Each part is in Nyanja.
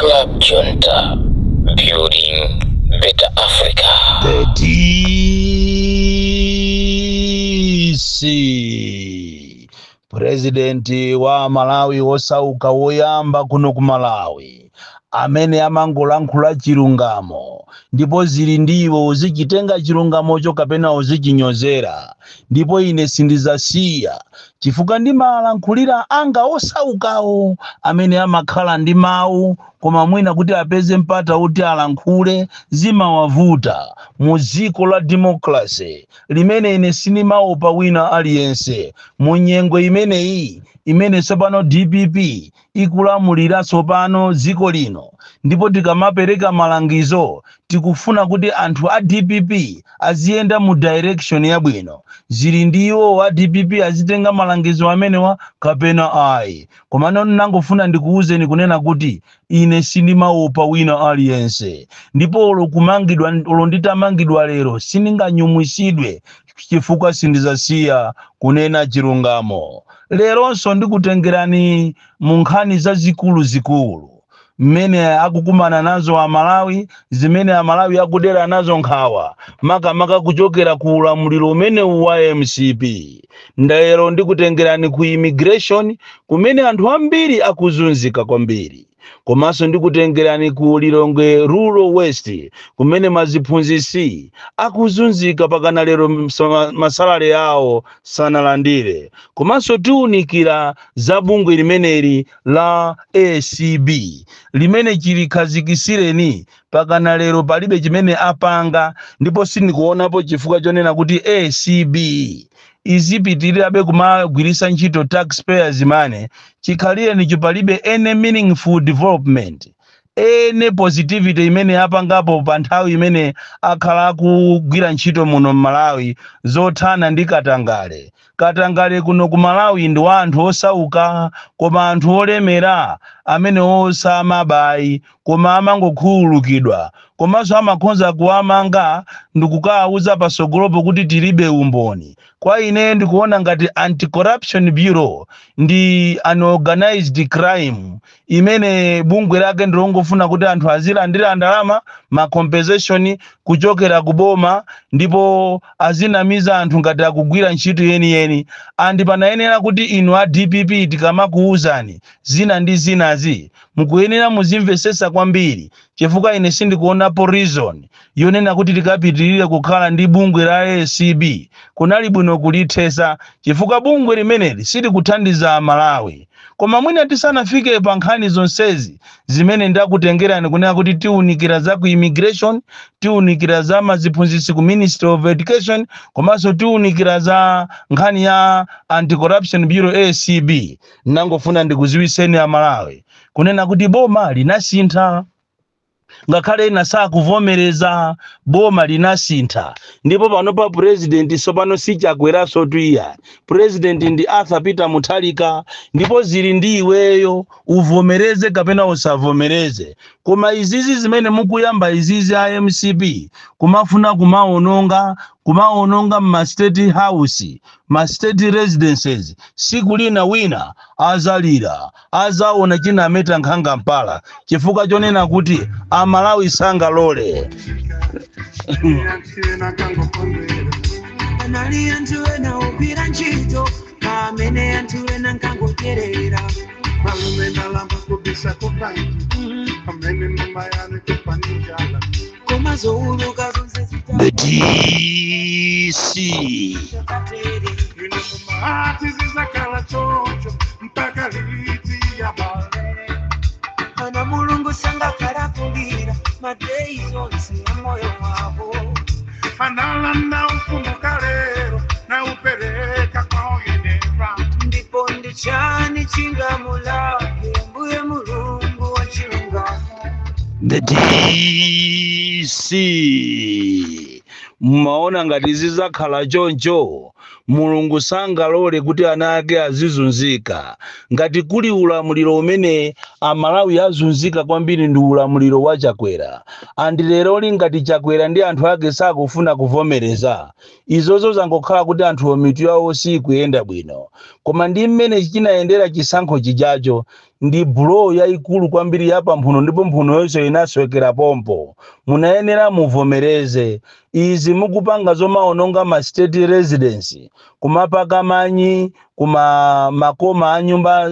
Club Junta, building better Africa. The DC President wa Malawi wosauka woyamba kuno ku Malawi amene amangolankhula chilungamo, ndipo zili ndiwo uzichitenga chilungamocho kapena uzichinyozera. Ndipo ine sindizasiya chifukwa ndimalankhulira anga osaukawo amene amakhala ndi mawu koma mwina kuti apeze mpata kuti alankhule zimawavuta mu dziko la democracy limene ine sindimaopa wina aliyense. Mu nyengo imeneyi imene tsopano DPP ikulamulira tsopano dziko lino, ndipo tikamapereka malangizo tikufuna kuti anthu a DPP aziyenda mu direction yabwino. Zili ndiwo a DPP azitenga malangizo amenewa kapena ayi, komano nangofuna ndikuwuzeni kunena kuti ine sindimaopa wina aliyense, ndipo olo kumangidwa, olo nditamangidwa lero sindinganyumwisidwe chifukwa sindizasiya kunena chilungamo. Leronso ndikutengerani mu nkhani zazikulu-zikulu mmene akukumana nazo Amalawi, zimene Amalawi akudera nazo nkhawa, makamaka kuchokera ku ulamuliro umenewu wa MCP. Ndayero ndikutengerani ku immigration kumene anthu ambiri akuzunzika kwambiri, komanso ndikutengerani ku Lilongwe Rural West kumene maziphunzitsi akuzunzika pakana lero masalale awo sanalandire. Komanso tiwunikira za bungwe limeneli la ACB limene chilikhazikisireni pakana lero palibe chimene apanga, ndipo sindikuonapo chifukwa chonena kuti ACB izipitirirabe kumagwiritsa ntchito taxpayers money chikhalireni palibe any meaningful development, any positivity imene apangapo pa nthawi imene akhala akugwira ntchito muno m'Malawi zothana ndi katangale. Katangale kuno ku Malawi ndi wa anthu osauka, koma anthu olemera amene osamabayi koma amangokhululukidwa, komanso amakhonza kuwamanga ndikukawuza pasogolopo kuti tilibe umboni. Kwa ine ndikuona ngati Anti-Corruption Bureau ndi unorganized crime imene bungwe lake ndilongofuna kuti anthu azilandira ndalama ma compensation kuchokera ku boma, ndipo azinamiza anthu ngati akugwira ntchito yeniyeni. And panayenera kuti inu a DPP tikamakuwuzani zina ndi zinazi mukuyenera muzimvesesa kwambiri, chifukwa ine sindikuonapo reason yonena kuti tikapitirire kukhala ndi bungwe la ACB. Kunali bwino kulithesa chifukwa bungwe limeneli silikuthandiza Malawi. Koma mwina tisanafike pa nkhani zonsezi zimene ndakutengerani kunena kuti tiwunikira za ku immigration, tiwunikira za maziphunzitsi ku Ministry of Education, komanso tiwunikira za nkhani ya Anti-Corruption Bureau ACB, nangofuna ndikuziwiseni Amalawi kunena kuti boma linasintha. Ngakhale ena sakuvomereza, boma linasintha, ndipo pano pa president sopano sichakweranso tuiya, president ndi Arthur Peter Mutharika. Ndipo zili ndi iweyo uvomereze kapena usavomereze, koma izizi zimene mukuyamba izizi a MCP kumafuna kumaononga ma state house, ma state residences, siku lina wina azalira, azaona chinameta nkhanga mpala, chifukwa chonena kuti Amalawi sangalole. Anali anthu ena ogwira ntchito pamene anthu ena nkangodyerera. Malume ndalama kubisa kubanki pamene mama yanu kupanijala. Koma zouluka zonse The DC. zitakatere. Ine mumahati zizakhala chocho mpaka liti yabale? Ana Mulungu sangakhala kulira ma days onse ya moyo wavo. Analanda ufumu kalero na upereka kwa oyenera. Ndipo ndi chani chingamulake Mbuye Mulungu wa chilungamo? The DC. Mmaona ngati zizakhala choncho? Mulungu sangalole kuti ana ake azizunzika. Ngati kuli ulamuliro umene Amalawi azunzika kwambiri ndi ulamuliro wa Chakwera. And leroli ngati Chakwera ndi anthu ake sakufuna kuvomereza izozo, zangokhala kuti anthu mitu yawo sikuyenda bwino. Koma ndi mmene chinayendera chisankho chijacho. Ndi blow yayikulu kwambiri ya pamphuno, ndipo mphuno yonse inaswekera pompo. Munayenera muvomereze izi mukupanga zomaononga ma state residence, kumapaka manyi kuma makoma a nyumba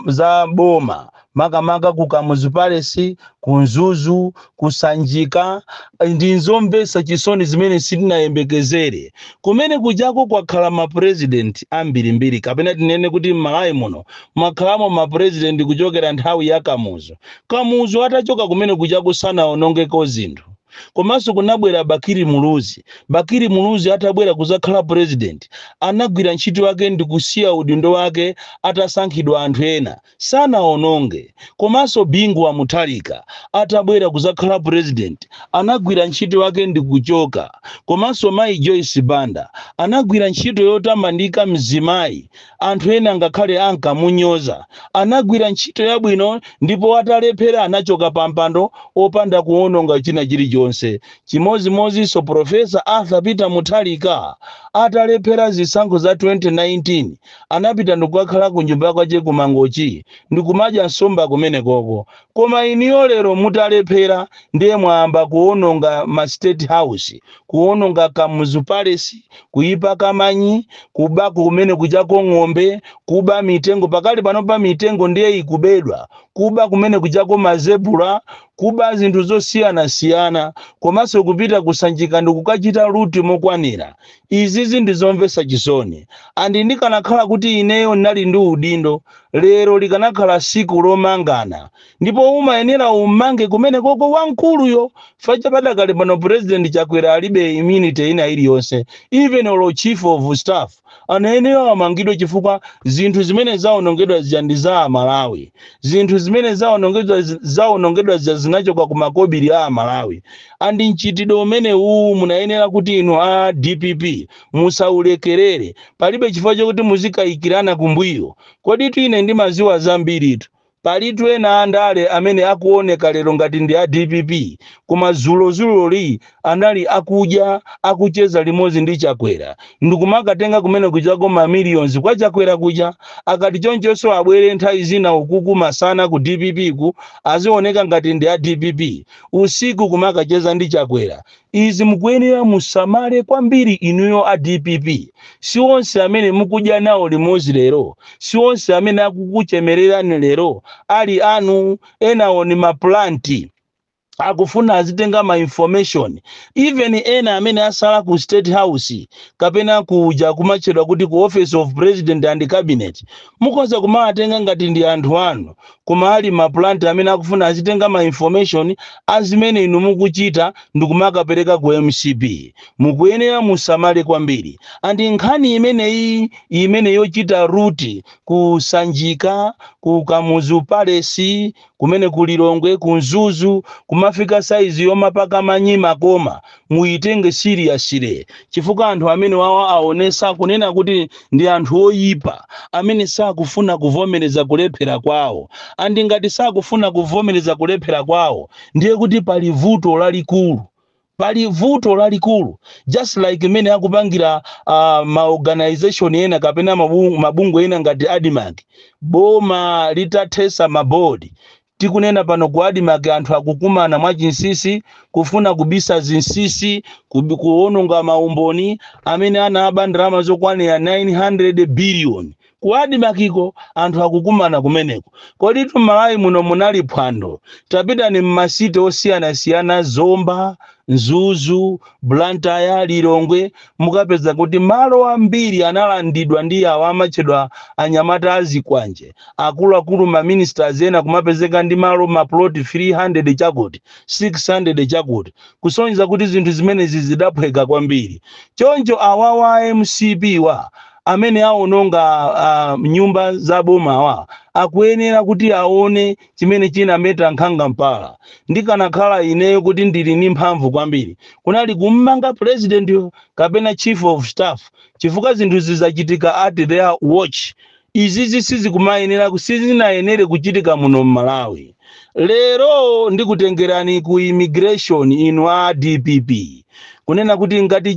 za boma, makamaka ku Kamuzu Palace, ku Mzuzu, kusanjika. Ndi nzomvetsa chisoni zimene sitinayembekezere. Kumene kujako kwakhala mapresident ambirimbiri, kapena tinene kuti m'Malawi muno mwakhalamo mapresident kuchokera nthawi ya Kamuzu. Kamuzu atachoka kumene kujako sanaonongeko zinthu. Komanso kunabwera Bakili Muluzi. Bakili Muluzi atabwera kuzakhala president, anagwira ntchito yake ndi kusiya udindo wake atasankhidwa anthu ena, sanaononge. Komanso Bingu wa Mutharika atabwera kuzakhala president, anagwira ntchito yake ndi kuchoka. Komanso mayi Joyce Banda anagwira ntchito yotamandika, mzimayi anthu ena ngakhale ankamunyoza, anagwira ntchito yabwino, ndipo atalephera anachoka pa mpando opanda kuwononga china chilichonse. Chimozimozinso Professor Arthur Peter Mutharika atalephera zisankho za 2019, anapita ndikukakhala ku nyumba kwache ku Mangochi ndikumadya nsomba kumenekoko. Koma iniyo lero mutalephera, ndiye mwayamba kuwononga ma state house, kuwononga Kamuzu Palace, kuyipaka manyi, kuba kumene kujako ng'ombe, kuba mitengo. Pakali panopa mitengo ndiye ikubedwa, kuba kumene kujako mazebra, kuba zinthu zosiyanasiyana, komanso kupita kusanjika ndikukachita loot mokwanira. Izizi ndizomvetsa chisoni. And ndikanakhala kuti ineyo ndinali ndi udindo, lero likanakhala siku lomangana, ndipo umayenera umange kumene koko wamkuluyo facha. Padakali pano President Chakwera alibe immunity ina iliyonse. Even olo chief of staff anayenera amangidwe, chifukwa zinthu zimene zawonongedwa zija ndi za Amalawi. Zinthu zimene zawonongedwa zija zinachoka ku makobiri a Amalawi. And mchitidwe umene uwu munayenera kuti inu a DPP musaulekerere. Palibe chifukwa chokuti muzikayikirana kumbuyo. Kodi ine ndimaziwa zambiritu. Palitu ena andale amene akuoneka lero ngati ndi a DPP, koma zulozuloli anali akudya, akucheza limodzi ndi Chakwera, ndikumakatenga kumene kuchako ma millions kwa Chakwera kuja. Akati chonchonso abwere nthawi zina ukuku masana ku DPP ku, azioneka ngati ndi a DPP, usiku kumakacheza ndi Chakwera. Izi mukuyenera musamale kwambiri inuyo a DPP. Si onse amene mukudya nawo limodzi lero, si onse amene akukuchemererani lero ali anu. Enawo ni ma plant, akufuna azitenga ma information. Even ena amene asala ku State House kapena kuja kumatchedwa kuti ku Office of President and Cabinet, mukhoza kumawatenga ngati ndi anthu anu, koma ali ma plant amene akufuna azitenga ma information azimene inu mukuchita ndikumakapereka ku MCP. Mukuyenera musamale kwambiri. And nkhani imeneyi, imene yochita loot kusanjika, ku Kamuzu Palace, kumene ku Lilongwe, ku Mzuzu, kumafika size yomapaka manyi makoma, muyitenge seriously, chifukwa anthu amene wawa aonesa kunena kuti ndi anthu oyipa amene sakufuna kuvomereza kulephera kwawo. And ngati sakufuna kuvomereza kulephera kwawo, ndiye kuti pali vuto lalikulu, pali vuto lalikulu, just like imene akupangira ma organization ena kapena mabungwe ena ngati ADMARC. Boma litathesa mabodi, tikunena pano ku ADMARC anthu akukumana mwachinsinsi kufuna kubisa zinsinsi, kuwononga maumboni amene anaba ndalama zokwanira 900 billion ku ADMARCko. Anthu akukumana kumeneko. Kodi tumalawi muno munali phwando? Tapitani mma city osiyanasiyana, Zomba, Mzuzu, Blantyre, Lilongwe, mukapeza kuti malo ambiri analandidwa ndi awo amatchedwa anyamata azikwanje. Akuluakulu, ma ministers ena kumapezeka ndi malo maploti 300 chakuti, 600 chakuti, kusonyeza kuti zinthu zimenezi zidaphweka kwambiri. Choncho awawa MCP wa amene aononga nyumba za bomawa akuyenera kuti aone chimene chinameta nkhanga mpala. Ndikanakhala ineyo kuti ndili ndi mphamvu kwambiri, kunali kummanga president kapena chief of staff, chifukwa zinthu zizachitika at their watch. Izizi sizikumayenera, sizinayenere kuchitika muno mMalawi. Lero ndikutengerani ku immigration, inu a DPP. Kunali ma inquiry amene anachita Kunena kuti ngati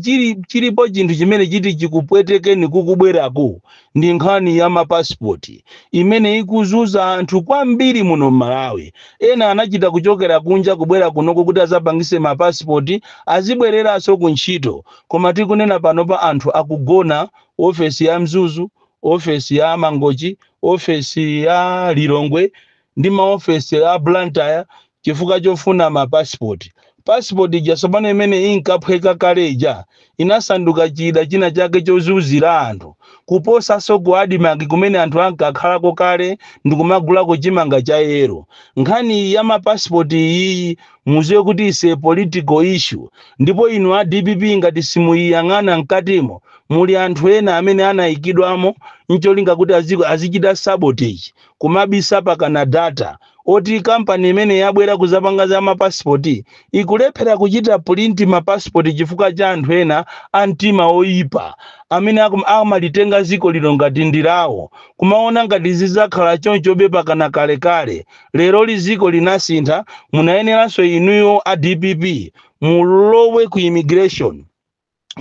chilipo chinthu chimene chiti chikupwetekeni kukubwerako, ndi nkhani ya mapasipoti imene ikuzunza anthu kwambiri muno m'Malawi. Ena anachita kuchokera kunja kubwera kunoko kuti azapangise mapasipoti, azibwereranso ku ntchito. Koma tikunena panopa, anthu akugona ofesi ya Mzuzu, ofesi ya Mangochi, ofesi ya Lilongwe ndi maofesi ya Blantyre chifukwa chofuna mapasipoti. Pasipoti ija tsopano imene inkaphweka kale ija inasanduka chida china chake chozunzira anthu, kuposanso ku ADMARC kumene anthu ankakhalako kale ndikumagulako chimanga cha yellow. Nkhani ya mapasipoti iyi, muziwe kuti is a political issue, ndipo inu a DPP ngati simuyiyang'ana, mkatimo muli anthu ena amene anayikidwamo ncholinga kuti azichita sabotage, kumabisa pakana data oti kampani imene yabwera kuzapanga za mapasipoti ikulephera kuchita print mapasipoti chifukwa cha anthu ena a mtima oyipa amene amalitenga ziko lino ngati ndilawo, kumaona ngati zidzakhala chonchobe pakana kalekale. Lero liziko linasintha. Munayeneranso inuyo a DPP mulowe ku immigration,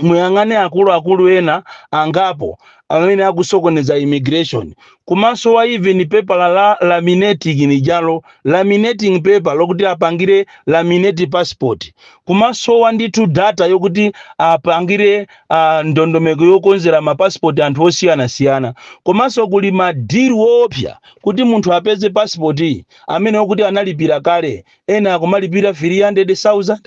muyang'ane akuluakulu ena angapo amene akusokoneza immigration, komanso wa even paper la laminating nijalo, laminating paper lokuti apangire laminate passport, komanso wa ndithu data yokuti apangire ndondomeko yokonzera mapassport anthu osiyanasiyana. Komanso kuli ma deal woopsa kuti munthu apeze passport amene okuti analipira kale. Ena akumalipira 300,000,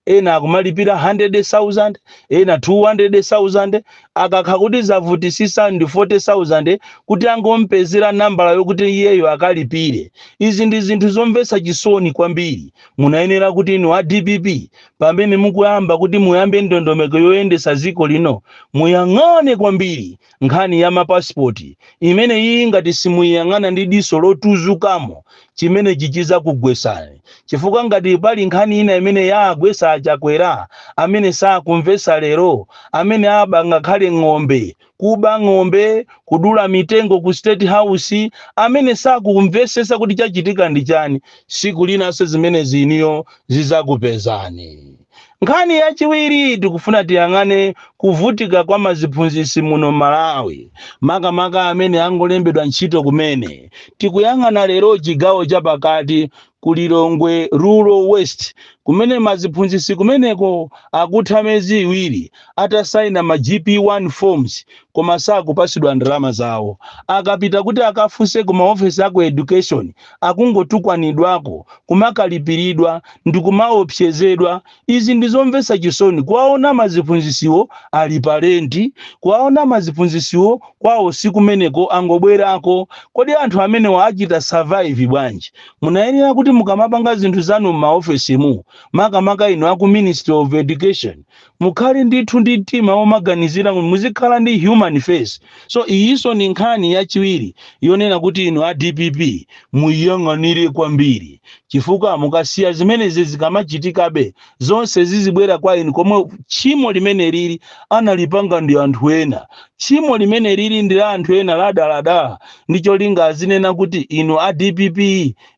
ena akumalipira 100,000, ena 200,000, akakha kuti zavutisisa ndi 40,000 kuti angompezera nambala yokuti iyeyo akalipire. Izi ndi zinthu zomvetsa chisoni kwambiri. Munayenera kuti inu a DPP, pamene mukuyamba kuti muyambe ndondomeko yoyendesa dziko lino, muyang'ane kwambiri nkhani ya mapasipoti imene iyi. Ngati simuyang'ana ndi diso lotuzukamo, chimene chichiza kugwesani, chifukwa ngati pali nkhani ina imene yagwesa aChakwera amene sakumvesa lero, amene aba ngakhale ng'ombe, kuba ng'ombe, kudula mitengo ku State House, amene sakumvesesa kuti chachitika ndi chani, siku linanso zimene ziniyo zizakupezani. Nkhani yachiwiri, tikufuna tiyang'ane kuvutika kwa maziphunzitsi muno Malawi, makamaka amene angolembedwa ntchito kumene. Tikuyang'ana lero chigawo chapakati, ku Lilongwe Rural West, kumene maziphunzitsi kumeneko akutha miyezi 2 atasaina ma GP1 forms, koma sakupasidwa ndalama zawo. Akapita kuti akafunse ku maofesi aku education, akungotukwanidwako, kumakalipiridwa ndikumaopsezedwa. Izi ndizomvetsa chisoni kuwaona maziphunzitsiwo ali pa rent, kuwaona maziphunzitsiwo kwawo sikumeneko, angobwerako. Kodi anthu amenewa achita survive bwanji? Munayenera kuti mukamapanga zinthu zanu m'maofesimu, makamaka inu aku Ministry of Education, mukhale ndithu ndi mtima womaganizira, muzikhala ndi human face. So iyinso ni nkhani yachiwiri yonena kuti inu a DPP muyang'anire kwambiri, chifukwa mukasiya zimenezi zikamachitikabe, zonse zizibwera kwa inu. Komwe tchimo limene lili analipanga ndi anthu ena, tchimo limene lili ndi la anthu ena ladaladala, ndi cholinga azinena kuti inu a DPP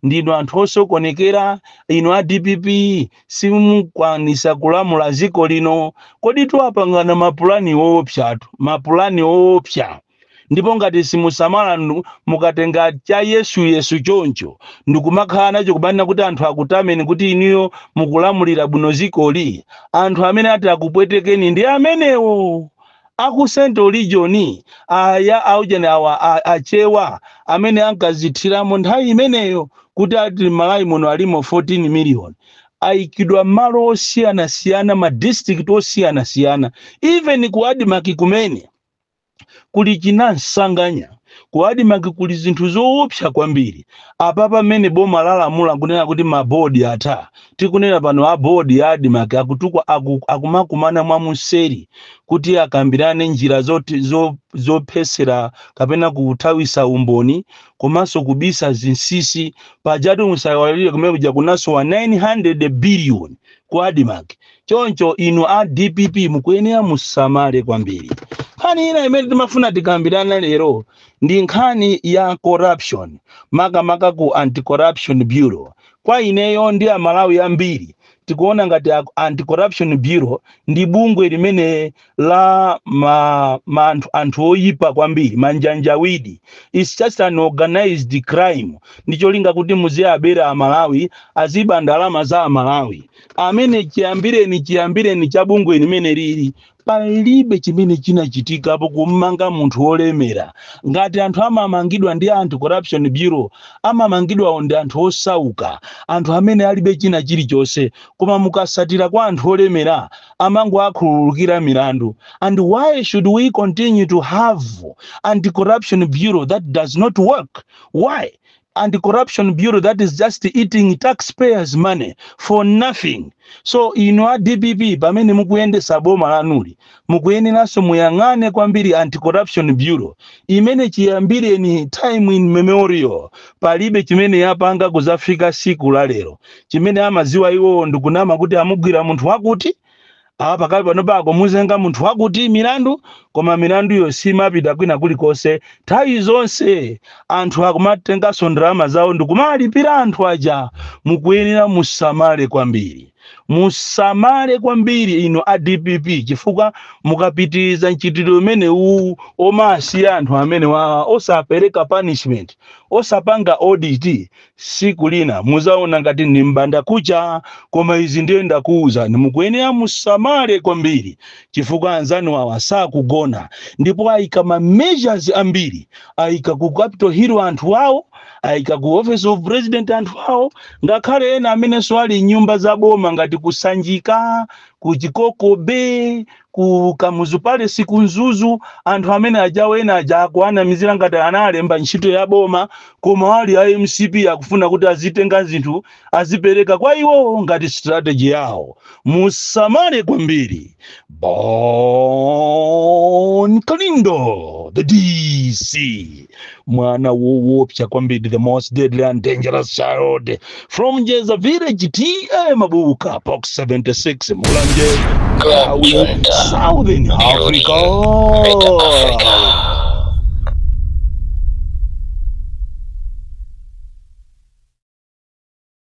ndinu anthu osokonekera, inu a DPP simukwanisa kulamula dziko lino. Kodi tiwapangana mapulani woopsatu, mapulani woopsa. Ndipo ngati simusamala, mukatenga cha Yesu Yesu choncho ndikumakhala nacho kubanena kuti anthu akutameni kuti inuyo mukulamulira bwino dzikoli, anthu amene ati akupwetekeni ndi amenewo aku Central Region, aya aujeni awa achewa amene ankazithiramo nthawi imeneyo kuti ati Malawi muno alimo 14 million, ayikidwa malo osiyanasiyana, ma district osiyanasiyana. Even ku ADMARC kumene kuli chinamsanganya, ku ADMARC kuli zinthu zoopsa kwambiri. Apa pamene boma lalamula kunena kuti mabodi atha, tikunena pano a board ya ADMARC akutukwa akumakumana mwamuseri kuti akambirane njira zophesera kapena kuthawisa umboni komanso kubisa zinsinsi. Pajatu musawalire, kumene kuja kunasowa 900 billion ku ADMARC. Choncho inu a DPP mukuyenera musamale kwambiri. Nkhani ina imene timafuna tikambirana lero ndi nkhani ya corruption, makamaka ku Anti-Corruption Bureau. Kwa ineyo ndi Amalawi ambiri, Tikuona ngati Anti-Corruption Bureau ndi bungwe limene la ma anthu oyipa kwambiri, manjanjawidi. It's just an organized crime, ndicholinga kuti muziyabera Amalawi, aziba ndalama za Amalawi amene chiyambireni cha bungwe limene lili, palibe chimene chinachitikapo kummanga munthu wolemera. Ngati anthu amamangidwa ndi Anti-Corruption Bureau, amamangidwawo ndi anthu osauka, anthu amene alibe china chilichonse. Koma mukasatira kwa anthu olemera, amangoakhululukira milandu. And why should we continue to have Anti-Corruption Bureau that does not work? Why Anti-Corruption Bureau that is just eating taxpayers' money for nothing? So inu a DPP, pamene mukuyendesa boma lanuli, mukuyeneranso muyang'ane kwambiri Anti-Corruption Bureau imene chiyambireni time immemorial palibe chimene yapanga kuzafika siku la lero. Chimene amaziwa iwowo ndikunama kuti amugwira munthu wakuti apa, pakali pano pako muzenga munthu wakuti milandu, koma milanduyo simapita kwina kulikonse. Nthawi zonse anthu akumatenganso ndalama zawo ndikumalipira anthu aja. Mukuyenera musamale kwambiri, musamale kwambiri inu a DPP, chifukwa mukapitiriza mchitidwe umene uwu omasiya anthu amene wa osapereka punishment, osapanga audit, siku lina muzaona ngati ni mbanda kucha. Koma izi ndiye ndakuwuzani, mukuyenera musamale kwambiri, chifukwa anzanu awa sakugona, ndipo ayika ma measures ambiri. Ayika ku Capitol Hill anthu awo, ayika ku Office of President anthu awo, ngakhale ena amenenso ali nyumba za boma ngati kusanjika, ku Chikoko Bay, ku Kamuzu Palace, ku Mzuzu. Anthu amene ajawo, ena aja akuanamizira ngati analemba ntchito ya boma, koma ali a MCP, akufuna kuti azitenga zinthu azipereka kwa iwo ngati strategy yawo. Musamale kwambiri. Bon Kalindo, the DC, mwana woopsa kwambiri, the most deadly and dangerous child from Jeza Village, TA Mabuka, Box 76, Mulanje, Club Malawi, Junta, Southern building Africa. better Africa.